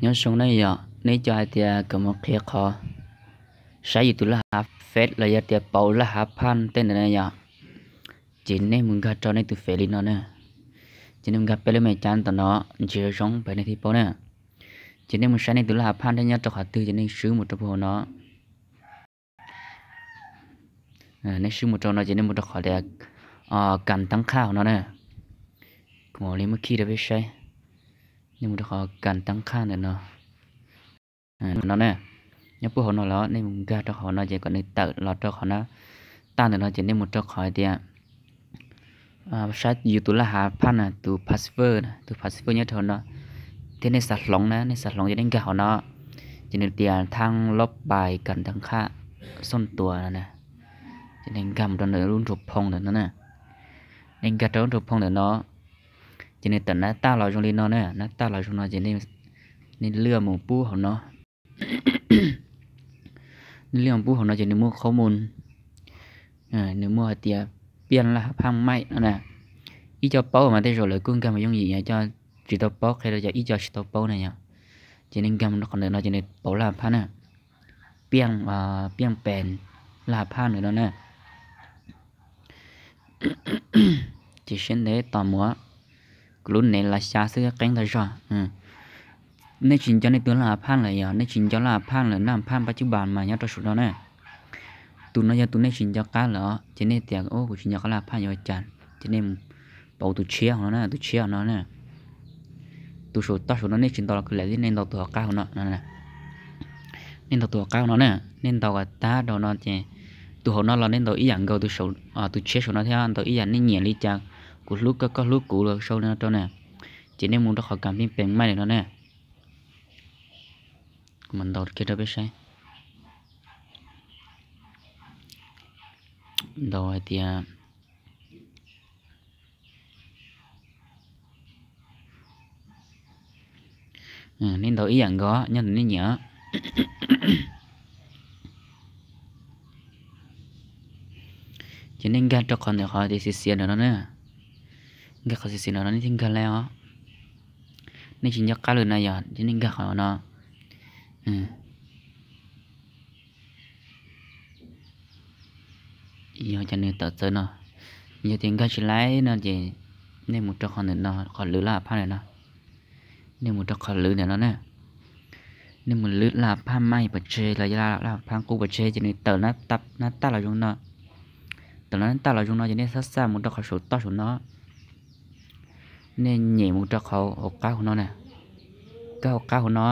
Nyob zoo ne yom, neb cov hais tias kom mus qhia qhov saib yus tus laj hav fej los yog tias pauv laj hav phaj tej ntawd na yom, ces nej mus nkag rau nej tus fej li no na. Ces nej mus nkag peb lub me cas tom no, ntsis zoo zoo pab nej thiaj paub na. Ces nej mus saib nej tus laj hav phaj thiab nyob rau qhov twg ces nej swb mus rau puag hauv no. Nej swb mus rau no ces nej mus rau qhov tias kas teeb qhaj hauv no na. Kuv mam li muab khij rau peb saib. Nej mus rau qhov kas teeb qhaj ntawm no no na. Nyob puag hauv no los nej mus nkag rau qhov no ces kom nws tawm los rau qhov no. Tag ntawm no ces nej mus rau qhov tias saib yus tus laj hav phaj na, tus password, tus password nyob rau hauv no, thiab nej xav hloov na, nej xav hloov ces nej nkag hauv no. Ces nws tias thaj lob pais kas teeb qhaj xooj tuas no na. Ces nej nkag mus rau ntawm lub nruas phoo ntawm no na. Nej nkag rau lub nruas phoo ntawm no, ces nws tawm nab taj los zoo li no na, nab taj los zoo no ces nej lwaj mus pub hauv no. Nej lwaj mus pub hauv no ces nws muaj qhob mus, nws muaj hais tias piaj laj hav phaj maij no na. Ib co paub mas tej zaum lawv kuj nkag mus yooj yim, yog cov tsis tau paub qhia rau cov ib co tsis tau paub na yom. Ces nej nkag mus rau qhov ntawm no ces nws pauv laj hav phaj na, piaj, piaj pes laj hav phaj ntawm no na. Ces siab ntev tos mus, kuv lub nev las xya xwb qeeb ntag zog. Nej tsis nco nej tus laj hav phaj lawm yog nej tsis nco laj hav phaj lawm, laj hav phaj pab cub npas mas nyob rau saum no na. Tus no yog tus nej tsis nco qab lawm os, ces nej tias ub kuv tsis nco qab laj hav phaj yuav ua cas, ces nej pauv tus tshiab hauv no na, tus tshiab hauv no na. Tus saum toj saum no nej tsis ntaus los kwv lam thiab, nej ntaus tus hauv qab hauv no. Nej ntaus tus hauv qab hauv no na, nej ntaus kom tag rau no ces tus hauv no los nej ntaus ib yam nkaus, tus tshiab saum no thiab ntaus ib yam, nej nyiam li cas, kuv hlub koj koj hlub kuv los sau li no rau na. Ces nej mus rau qhov kas piaj pes maij lawm no na. Kuv mam ntaus kiag rau peb saib. Ntaus hais tias nej ntaus ib yam nkaus nyob ntawm nej nyiam. Ces nej nkag rau qhov ntawm qhov tias xiav xiav ntawm no na. Nkag qhov xiav xiav ntawm no nej thiaj nkag lawm os. Nej tsis nco qab lawm na yog ces nej nkag qhov no. Yog ces nws tawm txawv no. Yog tias nkag tsis laib no ces nej mus rau qhov ntawm no, qhov lwv laj hav phaj ntawm no. Nej mus rau qhov lwv ntawm no na. Nej mus lwv laj hav phaj maij pov tseg los yog laj hav phaj qub pov tseg ces nws tawm nab taj los zoo no. Tawm nab taj los zoo no ces nej xab xaj mus rau qhov saum toj saum no. Nej nyem mus rau qhov hauv qab hauv no na. Kab hauv qab hauv no,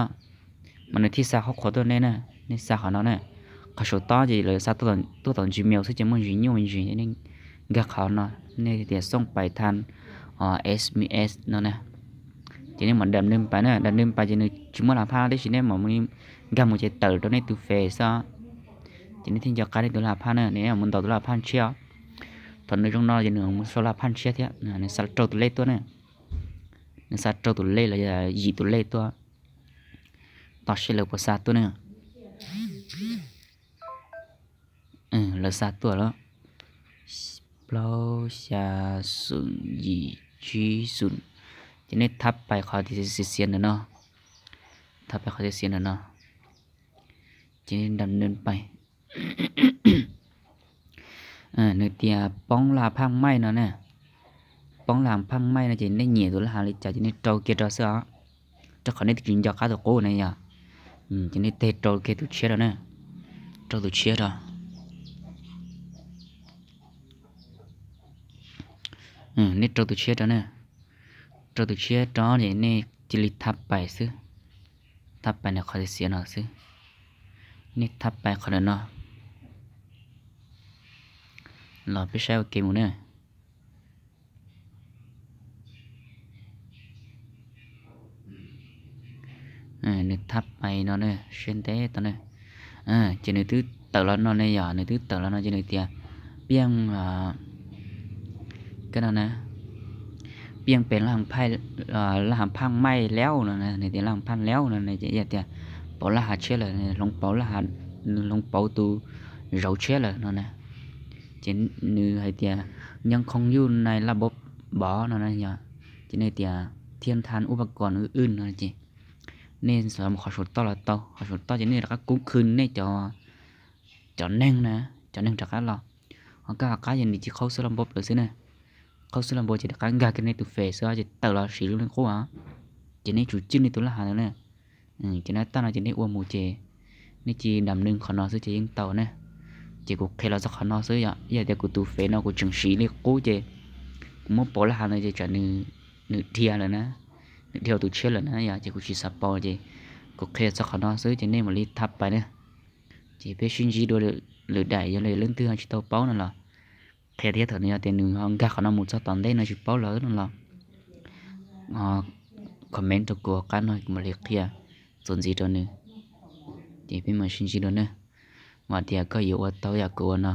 mas nws thiaj xa qhov qhuav tuaj nej na. Nej xa qhov no na. Qhov saum toj ces lawv xa tuaj tom Gmail xwb ces muaj ntsis nyuaj me ntsis, nej nkag qhov no, nej tias xooj pais tha S M S no na. Ces nej mam dam nws pais na, dam nws pais ces nws tsis muaj laj hav phaj tab sis nej mam nkag mus ces tawm rau nej tus fej xwb. Ces nej thiaj nco qab nej tus laj hav phaj na, nej mus ntaus tus laj hav phaj tshiab. Thaum nws zoo no ces nws mus sau laj hav phaj tshiab thiab, nws xa rau tus lej tuaj na. Nws xa rau tus lej los yog yim tus lej tuaj. Tos seb lawv puas xa tuaj na. Lawv xa tuaj lawm. Plaub xya xoom yim tsib xoom. Ces nej thab pais qhov tias xiav xiav ntawm no. Thab pais qhov tias xiav ntawm no. Ces nej dam nws pais. Nws tias poob laj hav phaj maij no na. Poob laj hav phaj maij no ces nej nyiam tus laj hav li cas ces nej rau kiag rau xwb os. Rau qhov nej twb tsis nco qab tus qub na yog. Ces nej teg rau kiag tus tshiab rau na. Rau tus tshiab rau. Nej rau tus tshiab rau na. Rau tus tshiab rau ces nej cia li thab pais xwb. Thab pais nws qhov xiav no xwb. Nej thab pais qhov ntawm no. Los peb saib ua ke mus na. Nws thab pais no na, siab ntev tau na. Ces nws twb tawm los no ne yog, nws twb tawm los no ces nws tias piaj, kab no na, piaj pes laj hav phaj maij laub no, nws tias laj hav phaj laub no ces yog tias pauv laj hav tshiab lawm, hloov pauv laj hav, nws hloov pauv tus zauv tshiab lawm no na. Ces nws hais tias nyob khooj yuj nai laj npov no na yog, ces nws tias thiaj than ub paj kom wb wb no ces Nej mus qhov saum toj los tau, qhov saum toj ces nej rov qab kub khw nej cov, cov neeg na, cov neeg rov qab los. Ho koj qab ces nws cia li qhaub xwb los npau plaws xwb na. Qhaub xwb los npau ces rov qab nkag kiag nej tus fem xwb ces tawm los siv lub neej qub os. Ces nej tsum cwj nej tus laj hav ntawd na. Ces nab taj no ces nej ua mus ces nej cia li dam neeg qhov no xwb ces yeej tau na. Ces kuv qhia los txog qhov no xwb yom, yog tias kuv tus fem no kuv tseem siv li qub ces kuv muab pauv laj hav ntawd ces tsam nws dhia lawm na, nws dhia tus tshiab lawm na yom, ces kuv tsis xav pauv ces kuv qhia txog qhov no xwb ces nej mam li thab pais na. Ces peb sib ntsib dua lwm daim, yog leej twg tsis tau paub no los qhia thiab, thaum nws yog tias nws ho nkag qhov no mus txog tom ntej no tsis paub lawm no los comment rau kuv hauv qab no kuv mam li qhia txuas ntxiv rau nws. Ces peb mam sib ntsib dua na. Vam tias koj yuav ua tau yam kuv ua no.